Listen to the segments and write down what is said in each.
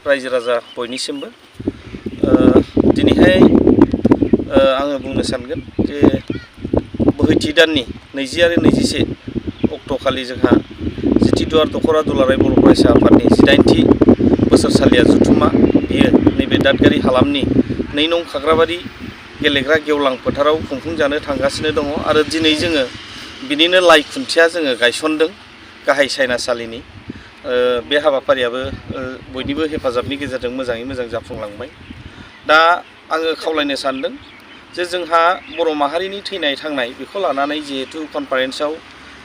रायजो राजा बयनिसिमबो दिनैहाय आङो बुंनो सानगोन जे बोहैथि दाननि 20 आरो 21 अक्ट'खालि जोंहा जिथिदुवार दख'रा दुलाराय बर' फरायसा आफादनि 18थि बोसोरसालिया जथुम्मा बियो नैबे दादगारि हालामनि 2 नं खाग्राबारि गेलेग्रा गेवलां फोथाराव खुंफुंजानो थांगासिनो दङ आरो दिनै जोङो बिनिनो लाइ खुन्थिया जोङो गायसनदों गाहाय सायनासालिनि बे हाबाफारियाबो बयनिबो हेफाजाबनि गेजेरजों मोजाङै मोजां जाफुंलांबाय। दा आङो खावलायनो सानदों जे जोंहा बर' माहारिनि थैनाय थांनाय बेखौ लानानै जिहेतु कनफारेन्सआव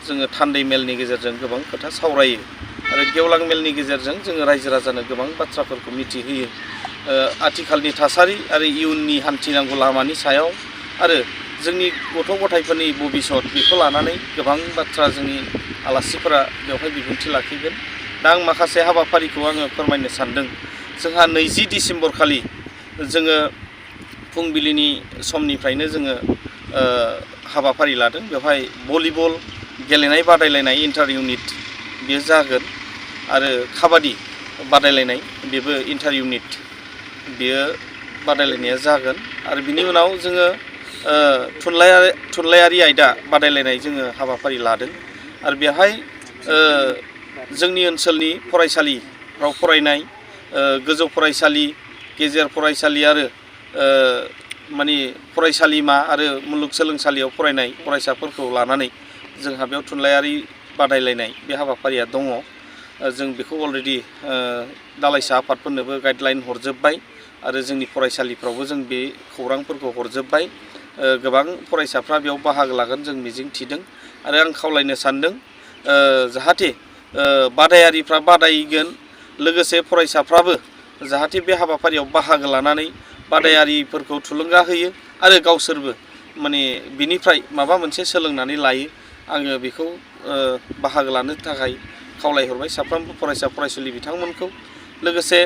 जोङो थान्दै मेलनि गेजेरजों गोबां खोथा सावरायो आरो गेवलां मेलनि गेजेरजों जोङो रायजो राजानो गोबां बाथ्राफोरखौ मिथिहोयो आथिखालनि थासारि आरो इयुननि हान्थिनांगौ लामानि सायाव आरो जोंनि गथ' गथायफोरनि भबिसत बेखौ लानानै गोबां बाथ्रा जोंनि आलासिफोरा बेवहाय बिबुंथि लाखिगोन। दा आं माखासे हाबाफारिखौ आङो फोरमायनो सानदों। जोंहा 20 डिसेम्बर खालि जोङो फुंबिलिनि समनिफ्रायनो जोङो हाबाफारि लादों। बेवहाय भलिबल गेलेनाय बादायलायनाय इन्टार इउनिट बेयो जागोन आरो काबादि बादायलायनाय बेबो इन्टार इउनिट बेयो बादायलायनाया जागोन आरो बिनि उनाव जोङो थुनलायारि आयदा बादायलायनाय जोङो हाबाफारि लादों आरो बेवहाय जोंनि ओनसोलनि फरायसालिफ्राव फरायनाय गोजौ फरायसालि गेजेर फरायसालि आरो माने फरायसालिमा आरो मुलुगसोलोंसालियाव फरायनाय फरायसाफोरखौ लानानै जोंहा बेयाव थुनलायारि बादायलायनाय बे हाबाफारिया दङ। जों बेखौ अलरेडि दालाइसा आफादफोरनोबो गाइडलाइन हरजोब्बाय आरो जोंनि फरायसालिफ्रावबो जों बे खौरांफोरखौ हरजोब्बाय। गोबां फरायसाफ्रा बेयाव बाहागो लागोन जों मिजिं थिदों आरो आं खावलायनो सानदों जाहाथे बादायारिफ्रा बादायगोन लोगोसे फरायसाफ्राबो जाहाथे बे हाबाफारियाव बाहागो लानानै बादायारिफोरखौ थुलुंगा होयो आरो गावसोरबो माने बिनिफ्राय माबा मोनसे सोलोंनानै लायो। आङो बेखौ बाहागो लानो थाखाय खावलायहरबाय साफ्रोमबो फरायसा फरायसुलि बिथांमोनखौ। लोगोसे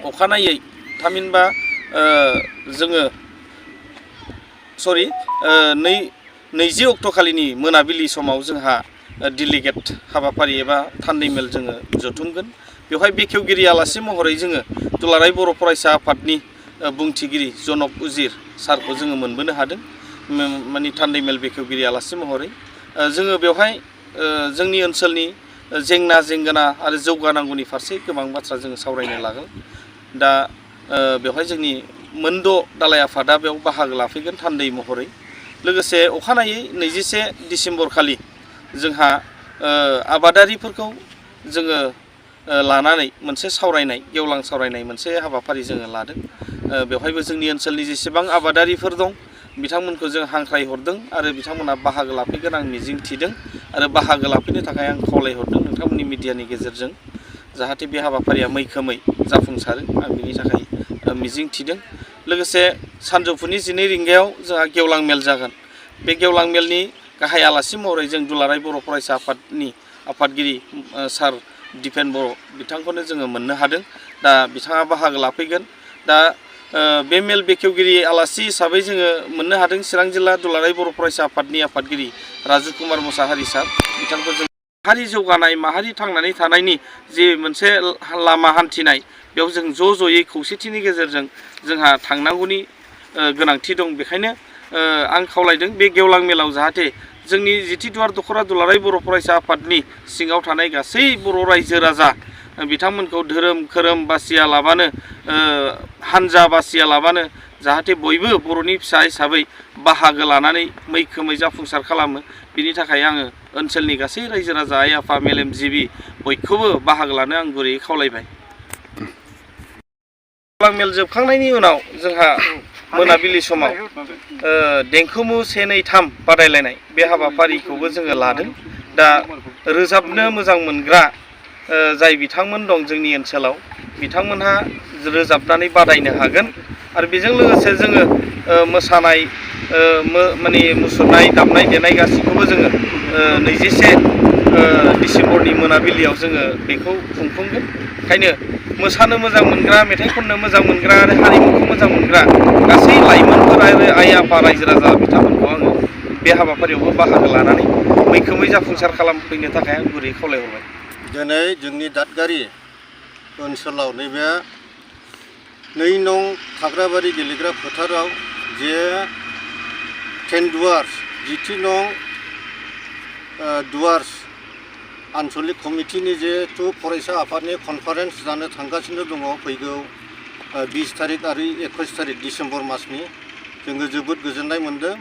अखानायै थामहिनबा जोङो 20 अक्ट'खालिनि मोनाबिलि समाव जोंहा डेलिगेट हाबाफारि एबा थान्दै मेल जोङो जथुमगोन। बेवहाय बेखेवगिरि आलासि महरै जोङो दुलाराय बर' फरायसा आफादनि बुंथिगिरि यसनब सारखौ जोङो मोनबोनो हादों माने थान्दै मेल बेखेवगिरि आलासि महरै। जोङो बेवहाय जोंनि ओनसोलनि जेंना जेंगोना आरो जौगानांगौनि फारसे गोबां बाथ्रा जोङो सावरायनो लागोन। दा बेवहाय जोंनि मोनद' दालाइ आफादा बेयाव बाहागो लाफैगोन थान्दै महरै। लोगोसे अखानायै 21 डिसेम्बर खालि जोंहा आबादारिफोरखौ जोङो लानानै मोनसे सावरायनाय गेवलां सावरायनाय मोनसे हाबाफारि जोङो लादों। बेवहायबो जोंनि ओनसोलनि जेसेबां आबादारिफोर दं बिथांमोनखौ जों हांख्राय हरदों आरो बिथांमोना बाहागो लाफैगोन आं मिजिं थिदों आरो बाहागो लाफैनो थाखाय आं खावलायहरदों नोंथांमोननि मिडियानि गेजेरजों जाहाथे बे हाबाफारिया मैखोमै जाफुंसारो आं बिनि थाखाय मिजिं थिदों। लोगोसे सानजौफुनि 12 रिंगायाव जोंहा गेवलां मेल जागोन। बे गेवलां मेलनि गाहाय आलासि महरै जों दुलाराय बर' फरायसा आफादनि आफादगिरि सार दिपेन बर' बिथांखौनो जोङो मोननो हादों। दा बिथाङा बाहागो लाफैगोन। दा बे मेल बेखेवगिरि आलासि हिसाबै जोङो मोननो हादों चिरां जिल्ला दुलाराय बर' फरायसा आफादनि आफादगिरि राजु कुमार मुसाहारि सार बिथांखौ जों माहारि जौगानाय माहारि थांनानै थानायनि जि मोनसे लामा हान्थिनाय बेयाव जों ज'यै खौसेथिनि गेजेरजों जोंहा थांनांगौनि गोनांथि दं। बेखायनो आं खावलायदों बे गेवलां मेलाव जाहाथे जोंनि जिथिदुवार दख'रा दुलाराय बर' फरायसा आफादनि सिङाव थानाय गासै बर' रायजो राजा बिथांमोनखौ धोरोम खोरोम बासिया लाबानो हानजा बासिया लाबानो जाहाथे बयबो बर'नि फिसा हिसाबै बाहागो लानानै मैखोमै जाफुंसार खालामो। बिनि थाखाय आङो ओनसोलनि गासै रायजो राजा आइ आफा मेलेमजिबि बयखौबो बाहागो लानो आं गुरैयै खावलायबाय। गेवलां मेल जोबखांनायनि उनाव जोंहा मोनाबिलि समाव देंखोमु 1, 2, 3 बादायलायनाय बे हाबाफारिखौबो जोङो लादों। दा रोजाबनो मोजां मोनग्रा जाय बिथांमोन दं जोंनि ओनसोलाव बिथांमोनहा रोजाबनानै बादायनो हागोन आरो बेजों लोगोसे जोङो मोसानाय माने मुसुरनाय दामनाय देनाय गासैखौबो जोङो 21 डिसेम्बरनि मोनाबिलियाव जोङो बेखौ खुंफुंगोन। ओंखायनो मोसानो मोजां मोनग्रा मेथाइ खननो मोजां मोनग्रा आरो हारिमुखौ मोजां मोनग्रा गासै लाइमोनफोर आरो आइ आफा रायजो राजा बिथांमोनखौ आङो बे हाबाफारियावबो बाहागो लानानै मैखोमै जाफुंसार खालामफैनो थाखाय आं गुरै खावलायहरबाय। दिनै जोंनि दादगारि ओनसोलाव नैबे 2 नं खाग्राबारि गेलेग्रा फोथाराव जे टेनडुवार्स जिथि नं डुवार्स आन्चलिक कमिटिनि जिहेतु फरायसा आफादनि कनफारेन्स जानो थांगासिनो दङ फैगौ 20 तारिख आरो 21 तारिख डिसेम्बर मासनि जोङो जोबोद गोजोननाय मोनदों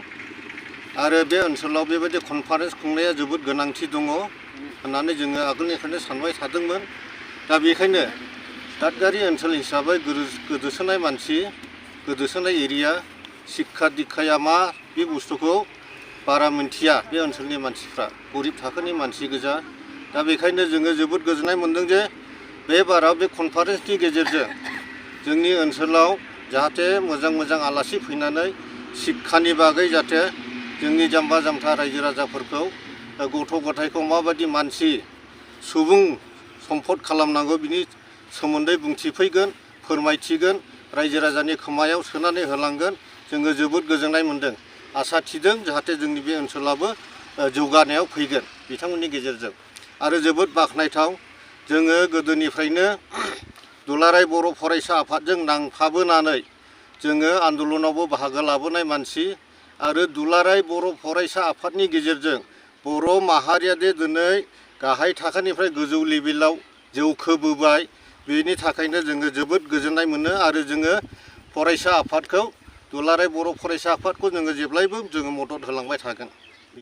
आरो बे ओनसोलाव बेबायदि कनफारेन्स खुंनाया जोबोद गोनांथि दङ होननानै जोङो आगोलनिफ्रायनो सानबाय थादोंमोन। दा बेखायनो दादगारि ओनसोल हिसाबै गोदोसोनाय मानसि गोदोसोनाय एरिया शिक्षा दीक्षाया मा बे बुस्थुखौ बारा मिन्थिया बे ओनसोलनि मानसिफ्रा गरिब थाखोनि मानसि गोजा। दा बेखायनो जोङो जोबोद गोजोननाय मोनदों जे बे बाराव बे कनफारेन्सनि गेजेरजों जोंनि ओनसोलाव जाहाथे मोजां आलासि फैनानै शिक्षानि बागै जाहाथे जोंनि जाम्बा जाम्था रायजो राजाफोरखौ गथ' गथायखौ माबायदि मानसि सुबुं सम्पद खालामनांगौ बिनि सोमोन्दै बुंथिफैगोन फोरमायथिगोन रायजो राजानि खोमायाव सोनानै होलांगोन। जोङो जोबोद गोजोननाय मोनदों आसा थिदों जाहाथे जोंनि बे ओनसोलाबो जौगानायाव फैगोन बिथांमोननि गेजेरजों। आरो जोबोद बाख्नायथाव जोङो गोदोनिफ्रायनो दुलाराय बर' फरायसा आफादजों नांफाबोनानै जोङो आन्दलनावबो बाहागो लाबोनाय मानसि आरो दुलाराय बर' फरायसा आफादनि गेजेरजों बर' माहारिया दे दिनै गाहाय थाखोनिफ्राय गोजौ लेभेलाव जौखोबोबाय बेनि थाखायनो जोङो जोबोद गोजोननाय मोनो आरो जोङो फरायसा आफादखौ दुलाराय बर' फरायसा आफादखौ जोङो जेब्लायबो जोङो मदद होलांबाय थागोन।